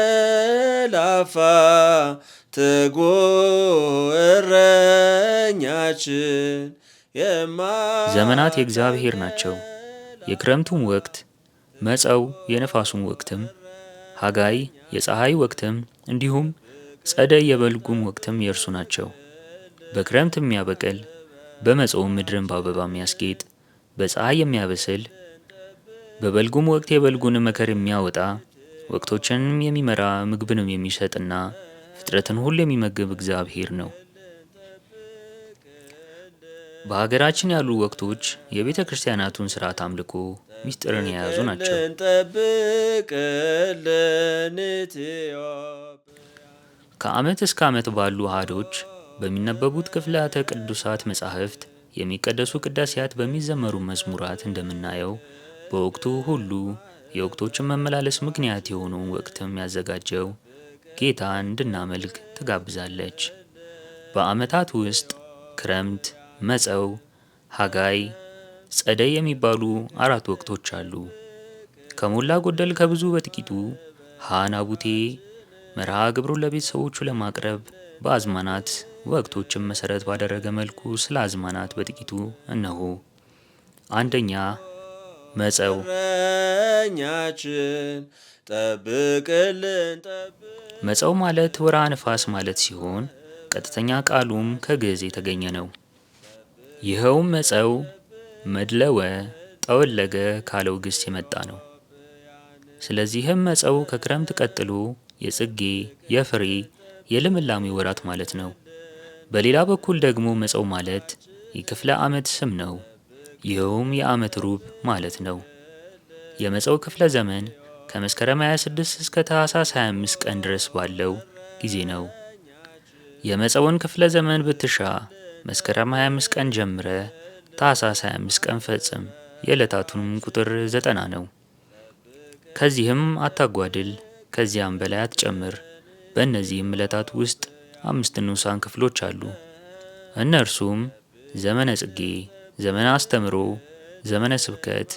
የማታንቀላፋ ትጉህ እረኛችን። ዘመናት የእግዚአብሔር ናቸው። የክረምቱም ወቅት መጸው፣ የነፋሱም ወቅትም ሐጋይ፣ የፀሐይ ወቅትም እንዲሁም ጸደይ የበልጉም ወቅትም የእርሱ ናቸው። በክረምት የሚያበቅል፣ በመጸውም ምድርን በአበባ የሚያስጌጥ፣ በፀሐይ የሚያበስል፣ በበልጉም ወቅት የበልጉን መከር የሚያወጣ፣ ወቅቶችንም የሚመራ፣ ምግብንም የሚሰጥና ፍጥረትን ሁሉ የሚመግብ እግዚአብሔር ነው። በሀገራችን ያሉ ወቅቶች የቤተ ክርስቲያናቱን ስርዓት አምልኮ ምስጢርን የያዙ ናቸው። ጠብቅልን ኢትዮጵያ። ከዓመት እስከ ዓመት ባሉ አሃዶች በሚነበቡት ክፍላተ ቅዱሳት መጻሕፍት፣ የሚቀደሱ ቅዳሴያት፣ በሚዘመሩ መዝሙራት እንደምናየው በወቅቱ ሁሉ የወቅቶችን መመላለስ ምክንያት የሆኑ ወቅትም ያዘጋጀው ጌታን እንድናመልክ ትጋብዛለች። በዓመታት ውስጥ ክረምት፣ መጸው፣ ሐጋይ፣ ጸደይ የሚባሉ አራት ወቅቶች አሉ። ከሞላ ጎደል ከብዙ በጥቂቱ ሃናቡቴ መርሃ ግብሩን ለቤተሰቦቹ ለማቅረብ በአዝማናት ወቅቶችን መሰረት ባደረገ መልኩ ስለ አዝማናት በጥቂቱ እነሆ። አንደኛ፣ መጸው። እረኛችን ጠብቅልን። መጸው ማለት ወርሃ ነፋስ ማለት ሲሆን ቀጥተኛ ቃሉም ከግዕዝ የተገኘ ነው። ይኸውም መጸው መድለወ ጠወለገ ካለው ግስ የመጣ ነው። ስለዚህም መጸው ከክረምት ቀጥሎ የጽጌ፣ የፍሬ፣ የልምላሜ ወራት ማለት ነው። በሌላ በኩል ደግሞ መጸው ማለት የክፍለ ዓመት ስም ነው። ይኸውም የዓመት ሩብ ማለት ነው። የመጸው ክፍለ ዘመን ከመስከረም 26 እስከ ታኅሳስ 25 ቀን ድረስ ባለው ጊዜ ነው። የመጸውን ክፍለ ዘመን ብትሻ መስከረም 25 ቀን ጀምረ ታኅሳስ 25 ቀን ፈጽም። የዕለታቱንም ቁጥር 90 ነው። ከዚህም አታጓድል፣ ከዚያም በላይ አትጨምር። በእነዚህም ዕለታት ውስጥ አምስት ንዑሳን ክፍሎች አሉ። እነርሱም ዘመነ ጽጌ፣ ዘመነ አስተምሮ፣ ዘመነ ስብከት፣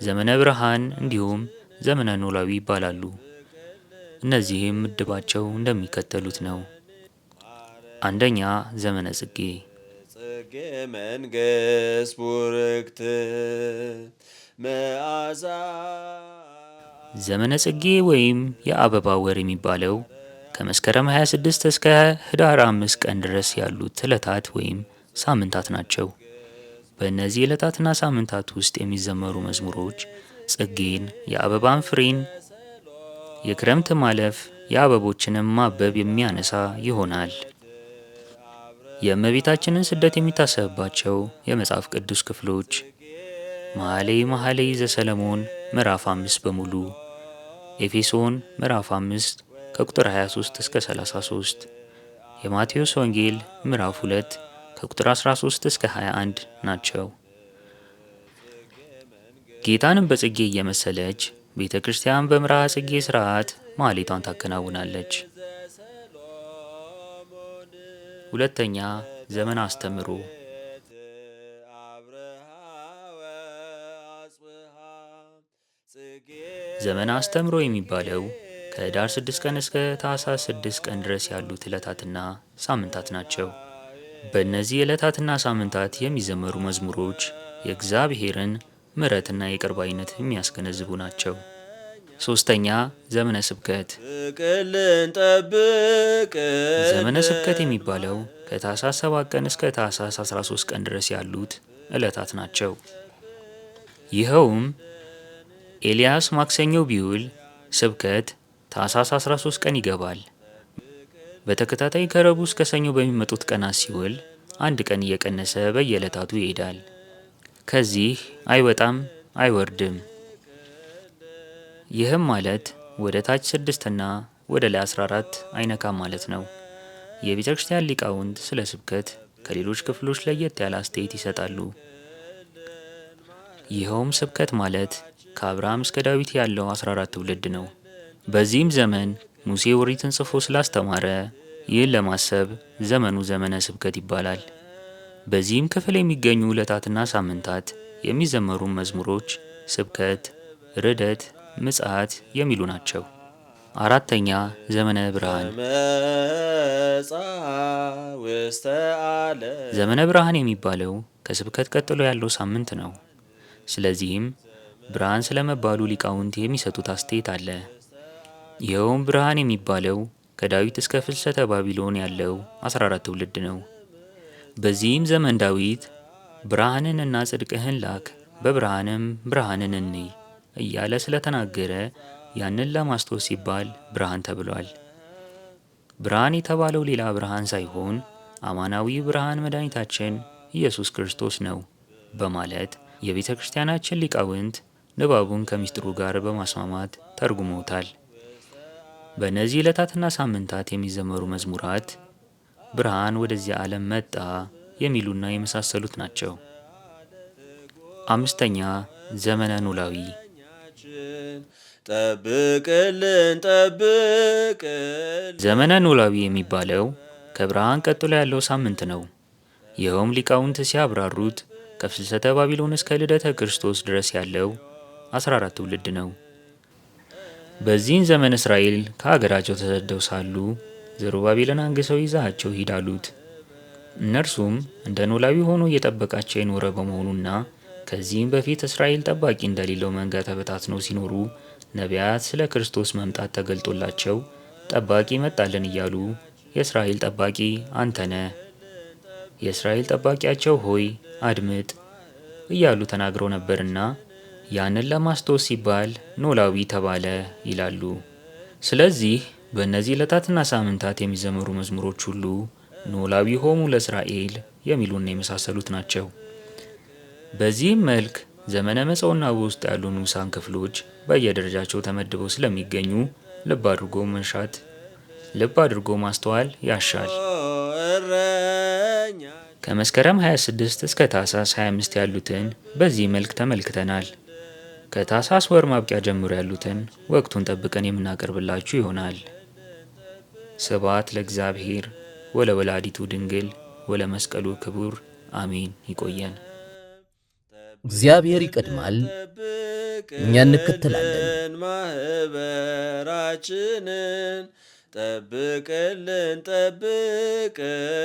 ዘመነ ብርሃን እንዲሁም ዘመነ ኖላዊ ይባላሉ። እነዚህም ምድባቸው እንደሚከተሉት ነው። አንደኛ፣ ዘመነ ጽጌ። ጽጌ መንግስት ቡርክት መዓዛ። ዘመነ ጽጌ ወይም የአበባ ወር የሚባለው ከመስከረም 26 እስከ ህዳር 5 ቀን ድረስ ያሉት ዕለታት ወይም ሳምንታት ናቸው። በእነዚህ ዕለታትና ሳምንታት ውስጥ የሚዘመሩ መዝሙሮች ጽጌን፣ የአበባን ፍሬን፣ የክረምት ማለፍ፣ የአበቦችንም ማበብ የሚያነሳ ይሆናል። የእመቤታችንን ስደት የሚታሰብባቸው የመጽሐፍ ቅዱስ ክፍሎች መኃልየ መኃልይ ዘሰሎሞን ምዕራፍ 5 በሙሉ፣ ኤፌሶን ምዕራፍ 5 ከቁጥር 23 እስከ 33፣ የማቴዎስ ወንጌል ምዕራፍ 2 ከቁጥር 13 እስከ 21 ናቸው። ጌታንም በጽጌ እየመሰለች ቤተ ክርስቲያን በምርሃ ጽጌ ስርዓት ማኅሌቷን ታከናውናለች። ሁለተኛ፣ ዘመነ አስተምሮ። ዘመነ አስተምሮ የሚባለው ከህዳር 6 ቀን እስከ ታኅሳስ 6 ቀን ድረስ ያሉት ዕለታትና ሳምንታት ናቸው። በእነዚህ ዕለታትና ሳምንታት የሚዘመሩ መዝሙሮች የእግዚአብሔርን ምሕረትና ይቅር ባይነት የሚያስገነዝቡ ናቸው። ሶስተኛ፣ ዘመነ ስብከት። ጠብቅልን ጠብቅልን። ዘመነ ስብከት የሚባለው ከታኅሳስ 7 ቀን እስከ ታኅሳስ 13 ቀን ድረስ ያሉት ዕለታት ናቸው። ይኸውም ኤልያስ ማክሰኞ ቢውል ስብከት ታኅሳስ 13 ቀን ይገባል። በተከታታይ ከረቡዕ እስከ ሰኞ በሚመጡት ቀናት ሲውል አንድ ቀን እየቀነሰ በየዕለታቱ ይሄዳል። ከዚህ አይወጣም አይወርድም። ይህም ማለት ወደ ታች 6 እና ወደ ላይ 14 አይነካም ማለት ነው። የቤተ ክርስቲያን ሊቃውንት ስለ ስብከት ከሌሎች ክፍሎች ለየት ያለ አስተያየት ይሰጣሉ። ይኸውም ስብከት ማለት ከአብርሃም እስከ ዳዊት ያለው 14 ትውልድ ነው። በዚህም ዘመን ሙሴ ኦሪትን ጽፎ ስላስተማረ ይህን ለማሰብ ዘመኑ ዘመነ ስብከት ይባላል። በዚህም ክፍል የሚገኙ ዕለታትና ሳምንታት የሚዘመሩ መዝሙሮች ስብከት፣ ርደት፣ ምጽአት የሚሉ ናቸው። አራተኛ ዘመነ ብርሃን። መጻ ውስተ ዓለም ዘመነ ብርሃን የሚባለው ከስብከት ቀጥሎ ያለው ሳምንት ነው። ስለዚህም ብርሃን ስለመባሉ ሊቃውንት የሚሰጡት አስተያየት አለ። ይኸውም ብርሃን የሚባለው ከዳዊት እስከ ፍልሰተ ባቢሎን ያለው 14 ትውልድ ነው። በዚህም ዘመን ዳዊት ብርሃንን እና ጽድቅህን ላክ፣ በብርሃንም ብርሃንን እንይ እያለ ስለተናገረ ያንን ለማስታወስ ሲባል ብርሃን ተብሏል። ብርሃን የተባለው ሌላ ብርሃን ሳይሆን አማናዊ ብርሃን መድኃኒታችን ኢየሱስ ክርስቶስ ነው በማለት የቤተ ክርስቲያናችን ሊቃውንት ንባቡን ከምስጢሩ ጋር በማስማማት ተርጉመውታል። በእነዚህ ዕለታትና ሳምንታት የሚዘመሩ መዝሙራት ብርሃን ወደዚህ ዓለም መጣ የሚሉና የመሳሰሉት ናቸው። አምስተኛ ዘመነ ኖላዊ። ጠብቅልን ጠብቅልን ዘመነ ኖላዊ የሚባለው ከብርሃን ቀጥሎ ያለው ሳምንት ነው። ይኸውም ሊቃውንት ሲያብራሩት ከፍልሰተ ባቢሎን እስከ ልደተ ክርስቶስ ድረስ ያለው 14 ትውልድ ነው። በዚህን ዘመን እስራኤል ከሀገራቸው ተሰደው ሳሉ ዘሩባቤልን አንግሰው ይዛቸው ሂድ አሉት። እነርሱም እንደ ኖላዊ ሆኖ እየጠበቃቸው የኖረ በመሆኑና ከዚህም በፊት እስራኤል ጠባቂ እንደሌለው መንጋ ተበታትነው ሲኖሩ ነቢያት ስለ ክርስቶስ መምጣት ተገልጦላቸው ጠባቂ መጣልን እያሉ የእስራኤል ጠባቂ አንተ ነህ፣ የእስራኤል ጠባቂያቸው ሆይ አድምጥ እያሉ ተናግረው ነበርና ያንን ለማስታወስ ሲባል ኖላዊ ተባለ ይላሉ። ስለዚህ በእነዚህ ዕለታትና ሳምንታት የሚዘመሩ መዝሙሮች ሁሉ ኖላዊ ሆሙ ለእስራኤል የሚሉና የመሳሰሉት ናቸው። በዚህም መልክ ዘመነ መጸውና በውስጥ ያሉ ንዑሳን ክፍሎች በየደረጃቸው ተመድበው ስለሚገኙ ልብ አድርጎ መንሻት፣ ልብ አድርጎ ማስተዋል ያሻል። እረኛ ከመስከረም 26 እስከ ታህሳስ 25 ያሉትን በዚህ መልክ ተመልክተናል። ከታህሳስ ወር ማብቂያ ጀምሮ ያሉትን ወቅቱን ጠብቀን የምናቀርብላችሁ ይሆናል። ስብሐት ለእግዚአብሔር ወለወላዲቱ ድንግል ወለመስቀሉ ክቡር አሜን። ይቆየን። እግዚአብሔር ይቀድማል፣ እኛ እንከተላለን። ማህበራችንን ጠብቅልን ጠብቅልን።